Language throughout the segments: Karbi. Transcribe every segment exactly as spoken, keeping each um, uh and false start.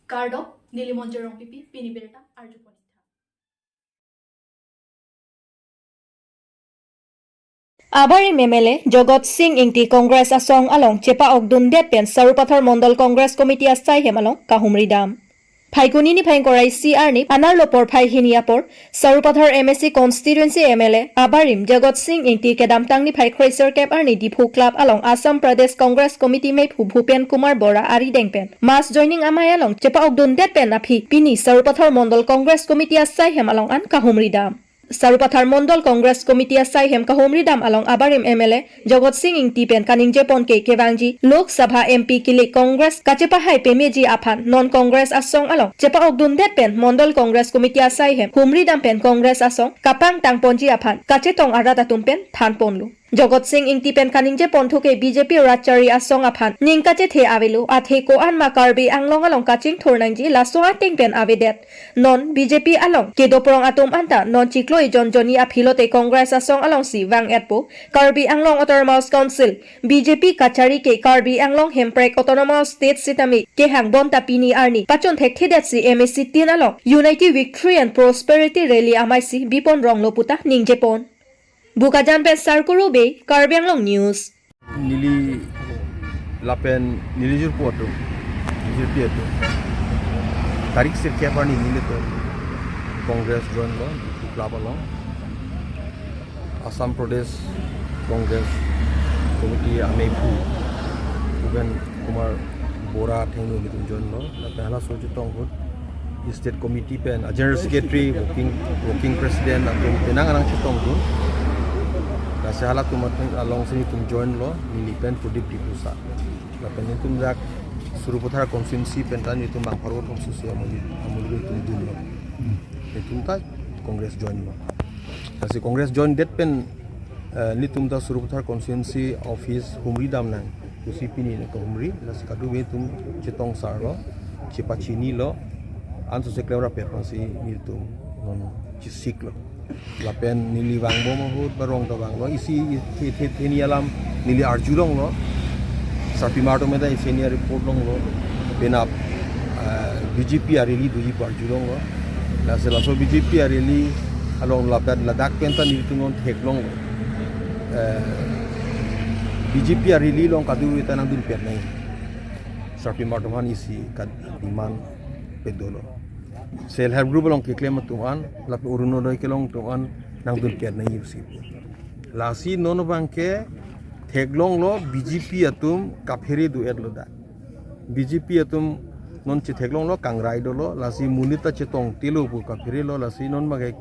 Kardom, neli Monjir Rongpipi, pini birta arjupon-ik tha. Abarim M L A Jagat Sing Ingti Congress asong along chepa-okdundet pen Sarupathar Mondol Congress Committee asai hem along kahumri dam. Phaikuni niphai ingkoi ra isi arni anerlo porphai hini apor Sarupathar M A C constituency M L A abarim Jagat Sing Ingti kedamtang niphai kre-sirkep arni Diphu Club along Assam Pradesh Congress Committee meiphu Bhupen Kumar Bora arideng pen mass joining amei along chepa-okdundet pen aphi pini Sarupathar Mondol Congress Committee asai hem along an kahumri dam. Sarupathar Mondol Congress Committee asai hem kahumri dam along abarim M L A Jagat Sing Ingti pen kaningjepon ke kevangji Lok Sabha M P kilik Congress kachepahai pemeji aphan non Congress asong along chepa-okdundet pen Mondol Congress Committee asai hem humri dam pen Congress asong kapangtangponji aphan kachetong arat atum pen thanponlo. Jagat Sing Ingti pen kaningjeponthu ke B J P rat chari asong aphan ning kachethe avelo, athe ko-an ma Karbi Anglong along kachingthur nangji laso ateng pen avedet. Non B J P along kedoprong atum anta non chiklo ejon jonni aphi lote Congress asong alongsi vang-etpo. Karbi Anglong Autonomous Council, B J P kachari ke Karbi Anglong Hemprek Autonomous State sitame kehang bonta pini arni pachonthekthedetsi M A C tin along Unity Victory and Prosperity Rally amaisi bipon ronglo puta ningjepon. Bokajan pen Sarkuru Bey, Karbi Anglong News. Neli lapen neli jirpo atum, neli jirpi atum, tarik sirkep arni nelitum Congress joinlo, Diphu Club along. Assam Pradesh Congress Committee ameiphu Bhupen Kumar Bora athengno nelitum joinlo. Lapen halaso chetong ahut State Committee pen a General Secretary, Working, Working President atum penang anang chetongdun. Lasi halatum atheng alongsi nelitum joinlo, neli pen Pradip Diphusa. Lapen nelitum dak Sarupathar constituency pen ta nelitum bang pharo thom susi amuli, amuli nelitum dunlo. Nelitum ta Congress joinlo. Lasi Congress joindet pen, eh, nelitum ta Sarupathar constituency office humri dam nang pusi pini nang kahumri, lasi kadokave atum chetongsarlo, chepachinilo, ansose klem rapet pensi nelitum non chesiklo. Lapen neli vangbom ahut ba rong ta vanglo, isi the, the, theni alam neli arjulonglo. Sarpimar atum ta isi neli report longlo. Penap, eh, B J P a-rally doji pu arjulonglo. Lasi laso B J P a-rally along lapen ladak pen ta nelitum non theklonglo. Eh, B J P a-rally along kadokave ta nangdunpet nang. Sarpimar atum aphan isi ka-demand pet dolo. Self help group along keklem atum an, lapen Orunodoi kelong atum an nangdunpet nangji pusi. Lasi non abangke theklonglo B J P atum kaphere do-etlo dak. B J P atum non chetheklonglo, kangrai dolo, lasi monit ta chetongtelo pu kapherelo, lasi non abangke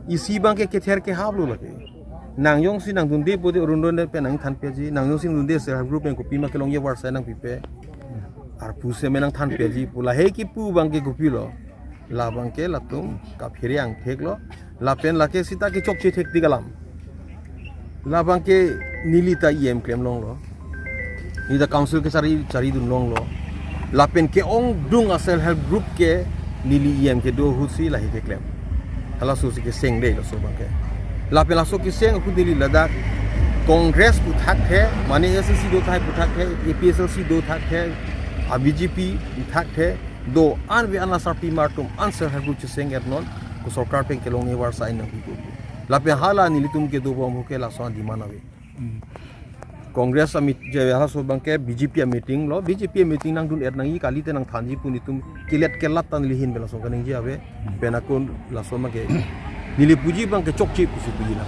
isi abangke kether kehaplo lake. Nang jongsi nangdunde pute Orunodoi pen nangthanpetji, nang jongsi nangdunde self help group pen kopima kelongji avarsai nangpipe. Arpu seme nangthanpetji pu lahei kipu abangke kopilo. La abangke latum kaphere angtheklo. Lapen lake sita kechokche thektik alam. La abangke neli ta E M klemlonglo. Neli ta council kachari, charidunlonglo. Lapen ke-ongdung a-self help group ke neli E M kedo ahutsi lahei keklem. Halasosi kesengde laso abangke. Lapen laso keseng ahut neli ladak Congress puthak the, mane A S D C do thai puthak the, A P H L C do thak the, a B J P puthak the, do-an ave-an asarpimar atum an self help group cheseng-et non, ko sorkar pen kelongji avarsai nangpipo. Lapen hala nelitum kedobom ahut ke laso a-demand ave. Hmm. Congress a-meet-, je halaso abangke B J P a-meeting lo, B J P a-meeting nangdun-et nangji, kalite nangthanji pu nelitum kelet kelat ta neli ahin pen laso kaningje ave, pen akun laso abangke neli puji abangke chokche pusi puji na.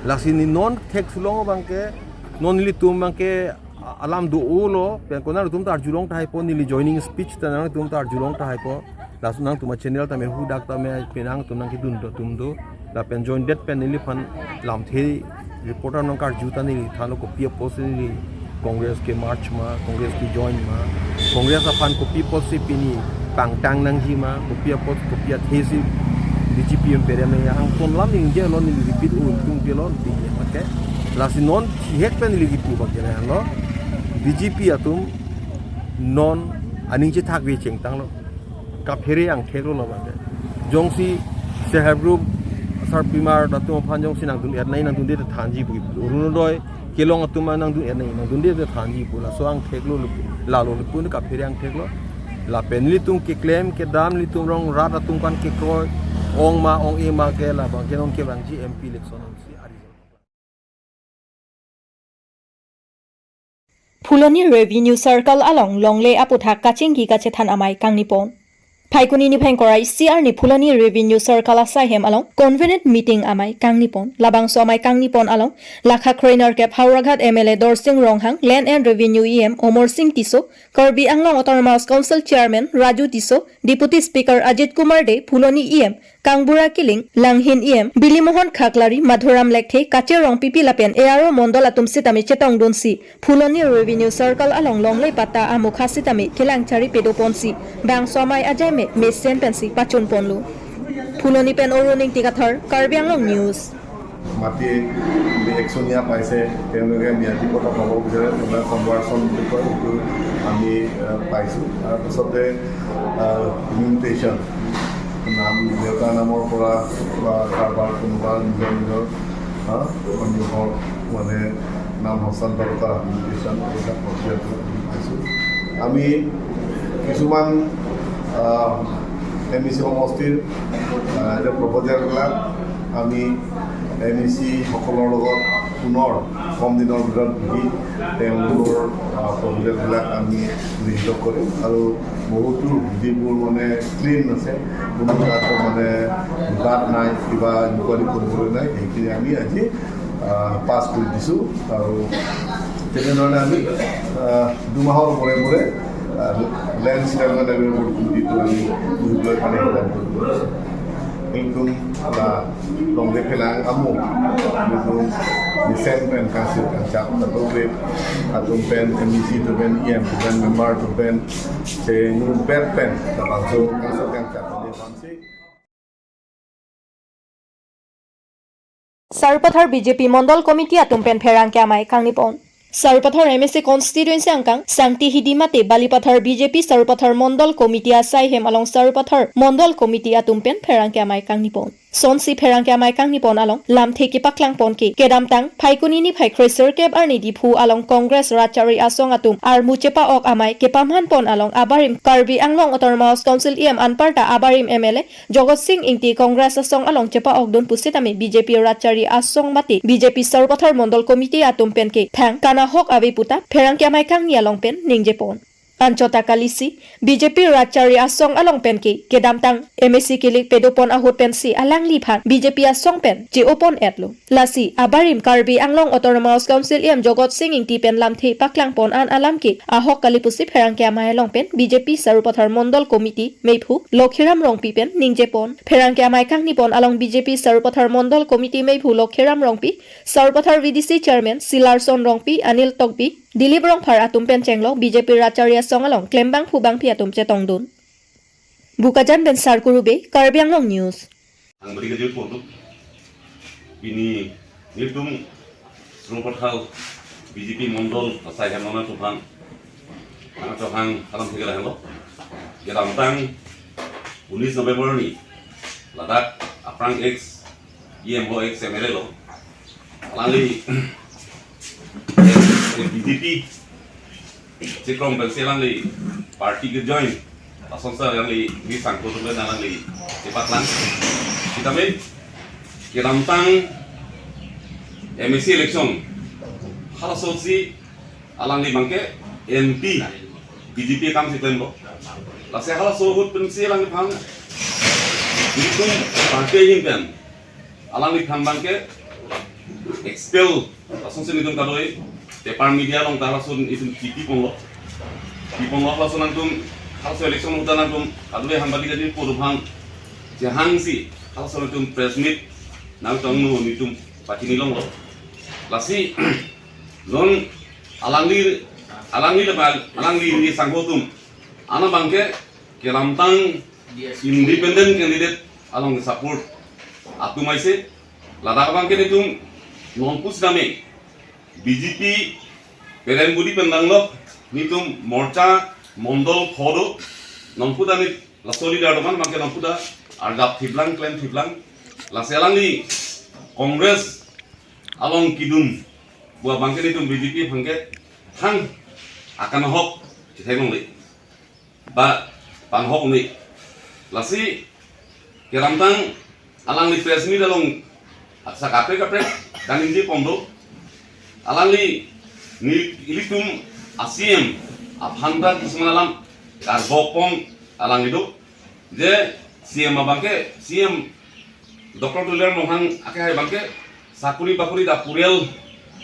Lasi neli non theksulong abangke, non nelitum abangke a-, alam do-olo, pen konat atum ta arjulong tahaipo, neli joining speech ta nangtum ta arjulong tahaipo. Laso nangtum a-channel tame hadak tame penang atum nangkedun do atum do. Lapen joindet pen neliphan lamthe reporter nangkarju ta neli thanlo kopi apotsi neli Congress ke-merge ma, Congress ke-join ma, Congress aphan kopi apotsi pini pangtang nangji ma, kopi apot, kopi athesi B J P pen perem nangji, angton alam ningjelo, neli repeat un tung jelo, neli ya pakai. Lasi non thihek pen neli kipu abangke nanglo, B J P atum non aning chethak ave chengtanglo. Kaphere angtheklo la abangke. Jongsi self help group sarpimar atum aphan jongsi nangdun-et nangji, nangdunde ta thanji pu. Orunodoi kelong atum nangdun-et nangji, nangdunde ta thanji pu. Laso angtheklo, lalo lapu kaphere angtheklo. Lapen nelitum keklem kedam nelitum rong rat atum kan kekroi ong ma ong-e ma ke labang ke non kevangji M P election ongsi ari. Phuloni Revenue Circle along longle aputhak kachingki kachethan amei kangnipon. Phaikuni niphai ingkoi ra isi arni Phuloni Revenue Circle asai hem along convenient meeting amei kangnipon. Labangso amei kangnipon along lakha kroinerkep Howraghat M L A Dorsing Ronghang, Land and Revenue E M Amarsing Tisso, Karbi Anglong Autonomous Council Chairman Raju Tisso, Deputy Speaker Ajit Kumar Dey, Phuloni E M Kangbura Killing, Langhin E M Bilimohon Khaklari, Madhuram Lekthe, Kache Rongpipi lapen A R O mondol atum sitame chetongdunsi Phuloni Revenue Circle along longle patta amukha sitame kelang chari pedoponsi bangso amei ajai me mesen pensi pachunponlo. Phuloni pen Arun Ingti Kathar, Karbi Anglong News. মাটি একচনীয়া পাইছে, তেওঁলোকে ম্যাদী পট্টা পাব বিচাৰে, তেওঁলোকে কনভাৰ্চন বুলি কয়, সেইটো আমি আহ, পাইছোঁ। তাৰপিছতে ইমিউটেশ্যন, নাম দেউতাৰ নামৰ পৰা বা কাৰোবাৰ কোনোবা নিজৰ নিজৰ হা, মানুহৰ মানে নাম হস্তান্তৰ কৰা ইমিউটেশ্যন, এইবিলাক প্ৰক্ৰিয়াটো আমি পাইছোঁ। আমি কিছুমান এম ই চি সমষ্টিৰ আহ, এতিয়া প্ৰপ'জেলবিলাক আমি এম ই চিসকলৰ লগত পুনৰ কম দিনৰ ভিতৰত বহি তেওঁলোকৰ আহ, প্ৰপ'জেলবিলাক আমি গৃহীত কৰিম আৰু বহুতো যিবোৰ মানে ক্লিন আছে, কোনো তাত মানে বিবাদ নাই, কিবা ইনকুৱাৰী কৰিবলৈ নাই, সেইখিনি আমি আজি আহ, পাছ কৰি দিছোঁ। আৰু তেনেধৰণে আমি আহ, দুমাহৰ মূৰে মূৰে লেণ্ড চেনেলমেণ্ট এগ্ৰিমেণ্ট যিটো আমি কৰিবলৈ কাৰণে সিদ্ধান্ত লৈছোঁ। Nelitum la longle phelang amu, nelitum mesen pen kangsi kangchak ta dobe, atum pen M E C atum pen E M atum pen member atum pen se nurpet pen ta bangso kangsi kangchak ta de bangsi. Sarupathar B J P Mondol Committee atum pen pherangke amei kangnipon. Sarupathar M A C constituency angkang Sangti Hidi mate Balipathar B J P Sarupathar Mondol Committee asai hem along Sarupathar Mondol Committee atum pen pherangke amei kangnipon. Sonsi pherangke amei kangnipon along lamthe kepaklangpon ke kedamtang Phaikuni niphai kroiserkep arni Diphu along Congress rat chari asong atum armu chepa-ok amei kepamhanpon along abarim Karbi Anglong Autonomous Council E M anparta abarim M L A Jogot Sing Ingti Congress asong along chepa-okdun pusitame B J P rat chari asong mate B J P Sarupathar Mondol Committee atum pen ke thang kanahok ave puta pherangke amei kangni along pen ningjepon. Anchot ta kalisi B J P rat chari asong along pen ke kedamtang M A C kilik pedopon ahut pensi alangliphan B J P asong pen che-opon-etlo. Lasi abarim Karbi Anglong Autonomous Council E M Jogot Sing Ingti pen lamthe paklangpon an alam ke ahok kali pusi pherangke amei along pen B J P Sarupathar Mondol Committee meiphu Lokhiram Rongpi pen ningjepon. Pherangke amei kangnipon along B J P Sarupathar Mondol Committee meiphu Lokhiram Rongpi, Sarupathar V D C Chairman Silarson Rongpi, Anil Tokbi, Dilip Rongphar atum pen chenglok B J P rat chari asong along klembangphu bangphi atum chetongdun. Bokajan pen Sarkuru Bey, Karbi Anglong News. Ang beri kejut ponduk. Pini nelitum Sarupathar B J P Mondol asai hem nona tuhan. Ang tuhan alam tiga lahan lo. Kedamtang unis November ni ladak aphrang ex E M ho ex M L A lo. Alangli B J P chekrong pensi alangli party ke join. Lasonsi alangli mi sangko tulen alangli chepaklang. Sitame kedamtang M A C election halasosi alangli bangke M P B J P akam si klemlo. Lasi halaso ahut pensi alangliphan nelitum party ahin pen alangliphan bangke expel lasonsi nelitum kadoi paper media along ta lason itum pipi ponglo. Pipi ponglo lason nangtum halaso election ahut ta nangtum kadoi hambadi jadi puduphan jahangsi halaso nelitum press meet nangtum nu nelitum pachini longlo. Lasi non alangli alangli lepa alangli ni sangho atum ana bangke kedamtang independent candidate along support atum aise ladak bangke nelitum non pusitame B J P peren budi pen danglok nelitum morcha mondol pho do non puta ni laso leader doman bangke non puta argap thiplang klem thiplang lasi alangli Congress along kedun pu abangke nelitum B J P bangke thang akanahok chethek longle. Ba panghok ni. Lasi kedamtang alangli press meet along sak kaprek kaprek kaningje pon do. Alangli ni ilitum a-C M aphan ta kisman alam karbok pon alangli do. Je C M abangke, C M Doctor Tuliram Ronghang akehai abangke sakuri bakuri ta purial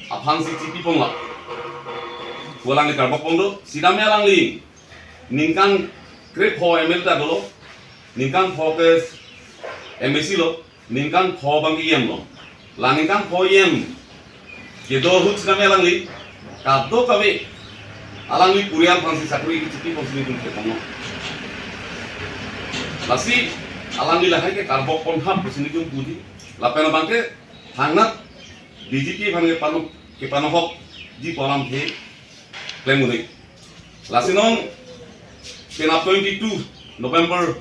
aphan si chipi pon la pu alangli karbok pon do. Sitame alangli ningkan krepho M L A ta dolo, ningkan pho ke M A C lo, ningkan pho abangke E M lo. La ningkan pho E M kedo ahut sitame alangli kadokave alangli purial aphan si sakuri kechipi pon si nelitum kepon lo. Lasi alangli lahai ke karbok pon ham pusi nelitum pu di. Lapen abangke thangnat B J P aphan kepano, kepanohokji pu alamthe klem un-e. Lasi non penap twenty-two November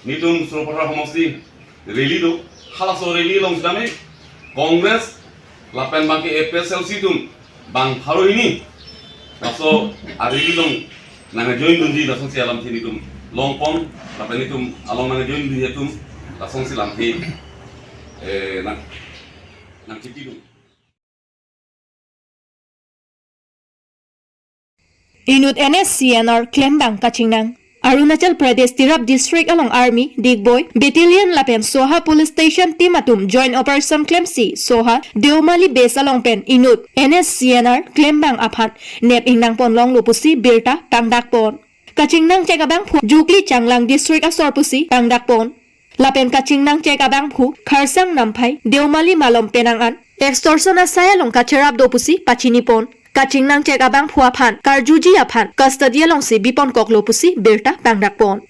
nelitum Sarupathar homosti rally do. Halaso rally along sitame Congress lapen abangke A P H L C atum bang pharo hini laso a-rally along nang-join dunji lasonsi alamthe nelitum long pon, lapen nelitum along nang-join dunji atum lasonsi lamthe, eh, nang, nangchipi dun. Inut N S C N R klembang kachingnang. Arunachal Pradesh Tirap District along Army, Digboi Battalion lapen Soha Police Station team atum joint operation klemsi Soha Deomali base along pen inut N S C N R klembang aphan nep ingnang pon longlo pusi birta pangdak pon. Kachingnang chek abangphu Jukli Changlang District asor pusi pangdak pon. Lapen kachingnang chek abangphu Kharsang Namphai Deomali malom penang an extortion asai along kacherap do pusi pachini pon. Kachingnang chek abangphu aphan karjuji aphan custody alongsi bipon koklo pusi birta pangdak pon.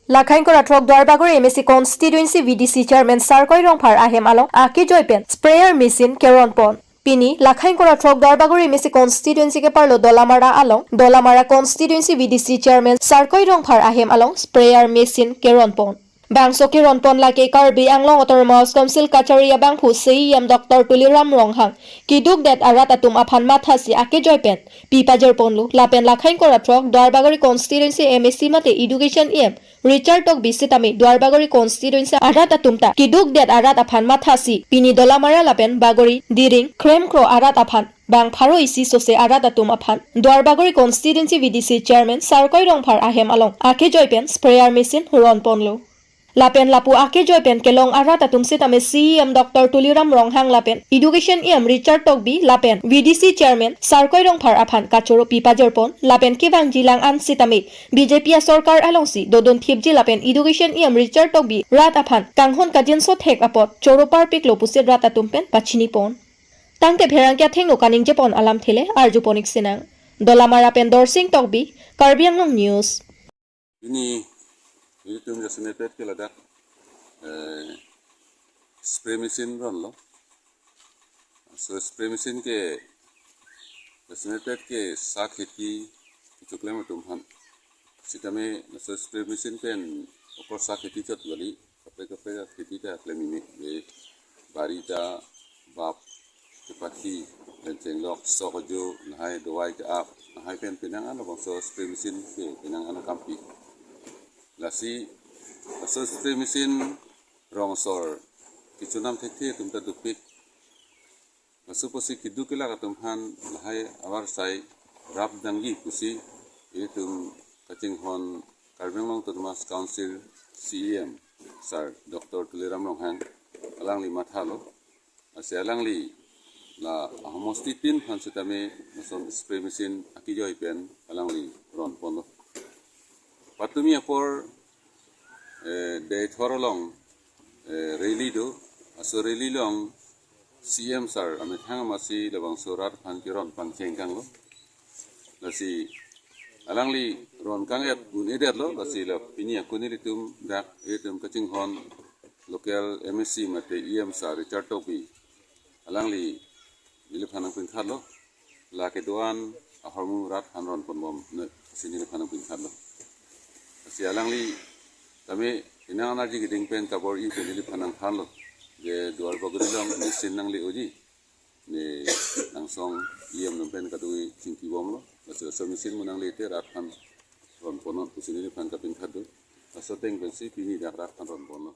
Lakhain kora throk Duarbagori M A C constituency V D C chairman Sarkoi Rongphar ahem along akejoi pen sprayer machine keron pon. Pini Lakhain kora throk Duarbagori M A C constituency keparlo Dolamara along Dolamara constituency V D C chairman Sarkoi Rongphar ahem along sprayer machine keron pon. Bangso keron pon lake Karbi Anglong Autonomous Council kachari abangphu C E M Doctor Tuliram Ronghang keduk det arat atum aphan mathasi akejoi pen pi pajir ponlo. Lapen Lakhain kora throk Duarbagori constituency M A C mate education E M Richard Tokbi sitame Duarbagori constituency arat atum ta keduk det arat aphan mathasi pini Dolamara lapen Bagori, Diring, Kremkro arat aphan bang pharo isi sose arat atum aphan Duarbagori constituency V D C chairman Sarkoi Rongphar ahem along akejoi pen sprayer machine ron ponlo. Lapen lapu akejoi pen kelong arat atum sitame C E M Doctor Tuliram Ronghang lapen education E M Richard Tokbi lapen V D C chairman Sarkoi Rongphar aphan kachoro pi pajir pon lapen kevangji lang an sitame B J P asorkar alongsi dodun thipji lapen education E M Richard Tokbi rat aphan kanghon kajinso thek apot choro parpiklo pusi rat atum pen pachini pon. Tangte pherangke athengno kaningje pon alamthe le arju pon-ik sinang. Dolamara pen Dorsing Tokbi, Karbi Anglong News. Pini ilitum jasemet pet ke ladak, eh, spray machine ronlo. So spray machine ke, jasemet pet ke sak kheti kechoklem atum aphan. Sitame so spray machine pen okor sak kheti chot kali, kaprek kaprek kheti ta klem meme, je bari ta, bap, kepathi, pen chenglok, sok ajo, lahai dawai ke-ap, lahai pen penang an labangso spray machine ke penang an akampi. Lasi, laso spray machine rong asor kechonam thekthe atum ta dopik. Laso apotsi keduk kelak atum aphan lahai avarsai rap dangji pusi ilitum kachinghon Karbi Anglong Autonomous Council C E M Sir Doctor Tuliram Ronghang alangli mathalo. Lasi alangli la ahomosti tin aphan sitame lason spray machine akejoi pen alangli ron ponlo. Patumi apor, eh, Deithor along, eh, rally do, laso rally along C E M Sir amethang amatsi labangso rat aphan keron pangcheng kanglo. Lasi alangli ron kang-et un-edetlo, lasi la pini akuni ilitum dak ilitum kachinghon local M A C mate E M Sir Richard Tokbi, alangli neliphan nangpinkhatlo, la kedo-an ahormu rat aphan ron ponbom ne pusi neliphan nangpinkhatlo. Lasi alangli tame inang anarji keding pen kabor-i pen neliphan nangthanlo, je Duarbagori along machine nangle-oji, ne nang Song E M atum pen kadokave chingki bomlo. Laso, laso machine mo nangle te rat aphan ron ponnon pusi neliphan kapingtha do. Laso ateng pensi pini dak rat aphan ron ponlo.